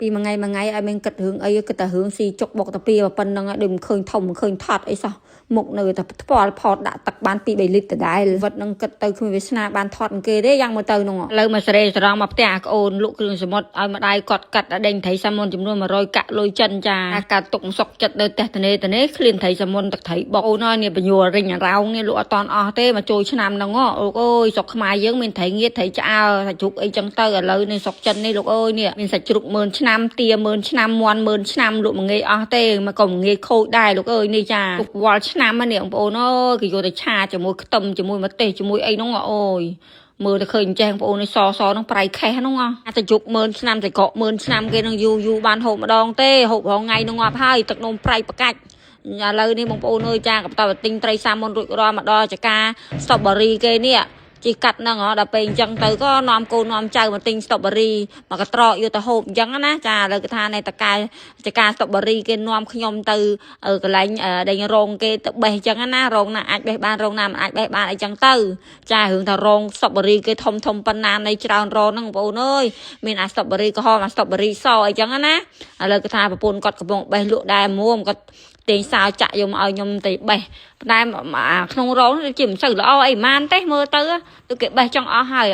ពីមួយថ្ងៃមួយថ្ងៃឲ្យមានគិតរឿងអីគិតតែរឿងស៊ីចុកបុកតាពីប៉ុណ្្នឹងហើយដូចមិនឃើញធំមិនឃើញថត់អីសោះមុខនៅតែថ្ពាល់ផតដាក់ទឹកបាន2 3លីត្រដដែលវត្តនឹងគិតទៅគ្មានវាសនាបានថត់គេទេយ៉ាងមកទៅនោះឥឡូវមកសេរីសរងមកផ្ទះអាក្អូនលក់គ្រឿងសមុទ្រឲ្យម្ដាយគាត់កាត់ដេញត្រីសាមុនចំនួន100កាក់លុយចិនចាកាត់ទុកសុកចិត្តនៅផ្ទះតនេតនេឃ្លានត្រីសាមុនទឹកត្រីបុកអូនហើយនេះបញ្ញួររិញរោងនេះលក់អត់តន់អស់ទេមកចូលឆ្នាំហ្នឹងអូអើយស្រុកខ្មែរយើងមានត្រីងៀតត្រីឆ្អើសាច់ជ្រូកអីចឹងទៅឥឡូវនេះស្រុកចិននេះលោកអើយនេះមានសាច់ជ្រូកម៉ឺនឆ្នាំទាម៉ឺនឆ្នាំមាន់ម៉ឺនឆ្នាំលក់មួយងាយអស់ទេមកក៏មួយងាយខូចដែរលោកអើយនេះចាទុកវល់ឆ្នាំហ្នឹងនេះបងប្អូនអើយគេយកទៅឆាជាមួយខ្ទឹមជាមួយម្ទេសជាមួយអីហ្នឹងអូយមើលទៅឃើញចេះបងប្អូននេះសសហ្នឹងប្រៃខេះហ្នឹងអាទៅជុកម៉ឺនឆ្នាំតែកក់ម៉ឺនឆ្នាំគេនឹងយូរយូរបានហូបម្ដងទេហូបរងថ្ងៃនឹងងាប់ហើយទឹកនំប្រៃប្រកាច់ឥឡូវនេះបងប្អូនអើយចាកបន្តទិញត្រីសាមុនរួចរាល់មកដល់ចកាស្តបរីគេនេះជីកាត់ហ្នឹងហ៎ដល់ពេលអញ្ចឹងទៅក៏នាំកូននាំចៅមកទិញស្តបរីមកកត្រកយកទៅហូបអញ្ចឹងណាចាឥឡូវគេថាในតកែចកាស្តបរីគេនាំខ្ញុំទៅកន្លែងដេញរោងគេទៅបេះអញ្ចឹងណារោងណាអាចបេះបានរោងណាមិនអាចបេះបានអីចឹងទៅចារឿងថារោងស្តបរីគេធំធំប៉ុណ្ណានៃច្រើនរោងហ្នឹងបងប្អូនអើយមានអាស្តបរីក្រហមអាស្តបរីសអីចឹងណាឥឡូវគេថាប្រពន្ធគាត់កំពុងបេះលក់ដែរមួមគាត់ទាញសោចាក់យកមកឲ្យខ្ញុំទៅបេះតែក្នុងរោងជាមិនសូវល្អអីហ្មានទេមើលទៅទៅគេបេះចង់អស់ហើយ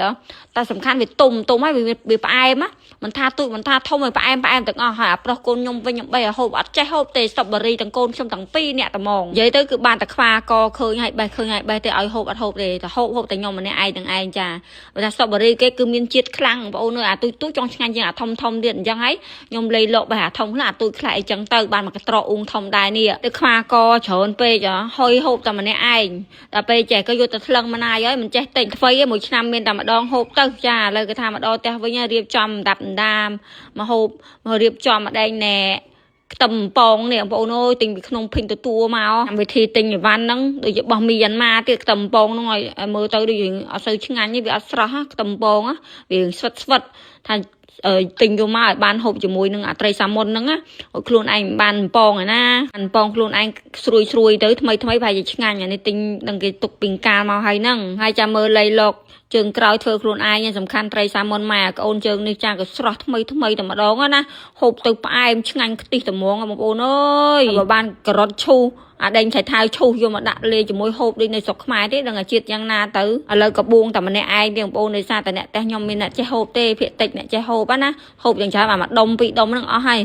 តែសំខាន់វាទុំទុំហើយវាផ្អែមមិនថាទូចមិនថាធំវាផ្អែមផ្អែមទាំងអស់ហើយអាប្រុសកូនខ្ញុំវិញខ្ញុំបេះឲ្យហូបអត់ចេះហូបទេស្តបរីទាំងកូនខ្ញុំទាំងពីរអ្នកត្មងនិយាយទៅគឺបានតែខ្វាកឃើញហើយបេះឃើញហើយបេះទេឲ្យហូបអត់ហូបទេតែហូបហូបតែខ្ញុំម្នាក់ឯងទាំងឯងចាបើថាស្តបរីគេគឺមានជាតិខ្លាំងបងប្អូនអើយអាទូចទូចចង់ឆ្ងាញ់ជាងអាធំធំទៀតអញ្ចឹងហើយខ្ញុំលៃលកបេះអាធំខ្លះអាទូចខ្លះអីចឹងទៅបានមកត្រកអ៊ូងធំដែរនេះទៅខ្វាកច្រើនពេកហុយហូបតែម្នាក់ឯងដល់ពេលចេះក៏យកទៅថ្លឹងម្នាយហើយមិនចេះទិញថ្វីមួយឆ្នាំមានតែម្ដងហូបទៅចាឥឡូវគេថាមកដល់ផ្ទះវិញរៀបចំដាប់ដាមមកហូបមករៀបចំម្ដងណែខ្ទឹមពងនេះបងប្អូនអើយទិញពីក្នុងភីងទទួលមកកម្មវិធីទិញអីវ៉ាន់ហ្នឹងដូចជាបោះមីយ៉ាន់ម៉ាទៀតខ្ទឹមពងហ្នឹងឲ្យមើលទៅដូចអត់សូវឆ្ងាញ់ទេវាអត់ស្រស់ខ្ទឹមពងវាស្វិតស្វិតថាទិញយកមកឲ្យបានហូបជាមួយនឹងអាត្រីសាមុនហ្នឹងណាឲ្យខ្លួនឯងមិនបានពងឯណាអានពងខ្លួនឯងស្រួយស្រួយទៅថ្មីថ្មីប្រហែលជាឆ្ងាញ់អានេះទិញនឹងគេទុកពីកាលមកហើយហ្នឹងហើយចាំមើលលៃលោកជើងក្រោយធ្វើខ្លួនឯងសំខាន់ត្រីសាមុនម៉ែក្អូនជើងនេះចាក៏ស្រស់ថ្មីថ្មីតែម្ដងណាហូបទៅផ្អែមឆ្ងាញ់ខ្ទិះត្មងបងប្អូនអើយបើបានការ៉ុតឈូសអាដេញឆៃថៅឈូសយកមកដាក់លេជាមួយហូបដូចនៅស្រុកខ្មែរទេដឹងអាជាតិយ៉ាងណាទៅឥឡូវក៏បួងតែម្នាក់ឯងទេបងប្អូនដោយសារតែអ្នកផ្ទះខ្ញុំមានអ្នកចេះហូបទេភាគតិចអ្នកចេះហូបណាហូបយ៉ាងច្រើនអាមួយដុំពីរដុំហ្នឹងអស់ហើយ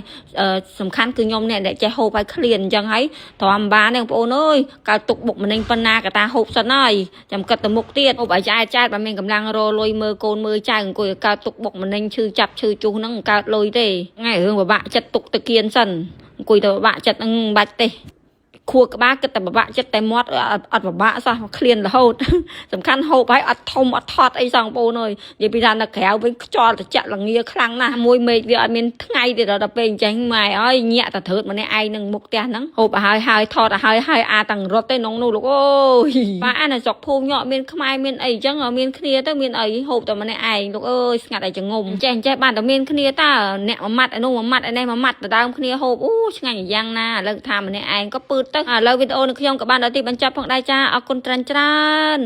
សំខាន់គឺខ្ញុំអ្នកចេះហូបហើយឃ្លានអញ្ចឹងហើយទ្រាំបានទេបងប្អូនអើយកើតទុកបុកម្នេញប៉ុណ្ណាក៏តាហូបសិនហើយចាំគិតទៅមុខទៀតហូបឲ្យឆ្អែតចែតបើមានកម្លាំងរលុយមើលកូនមើលចៅអង្គុយកើតទុកបុកម្នេញឈឺចាប់ឈឺជុះហ្នឹងកើតលុយទេថ្ងៃរឿងពិបាកចិត្តទុកទៅគៀនសិនអង្គុយទៅពិបាកចិត្តហ្នឹងមិនបាច់ទេខួរក្បាលគិតតែពិបាកចិត្តតែមាត់អត់ពិបាកសោះឃ្លានរហូតសំខាន់ហូបហើយអត់ធំអត់ថត់អីសោះបងប្អូនអើយនិយាយពីថានៅក្រៅវិញខ្យល់ត្រជាក់លងាខ្លាំងណាស់មួយមេឃវាអត់មានថ្ងៃទេដល់ពេលអញ្ចឹងម៉ែអើយញាក់តែត្រើតម្នាក់ឯងនឹងមុខផ្ទះហ្នឹងហូបឲ្យហើយហើយថតឲ្យហើយហើយអាទាំងរត់ទេនងនោះលោកអើយប៉ាអានស្រុកភូមិញក់មានខ្មែរមានអីអញ្ចឹងមានគ្នាទៅមានអីហូបតែម្នាក់ឯងលោកអើយស្ងាត់ឲ្យចងំចេះចេះបានតែមានគ្នាតើអ្នកមួយម៉ាត់ឯនោះមួយម៉ាត់ឯនេះមួយម៉ាត់ដដើមគ្នាហូបអូឆ្ងាញ់យ៉ាងណាឥឡូវថាម្នាក់ឯងក៏ពឺតទៅឥឡូវវីដេអូនឹងខ្ញុំក៏បានដល់ទីបញ្ចប់ផងដែរចាអរគុណច្រើនច្រើន។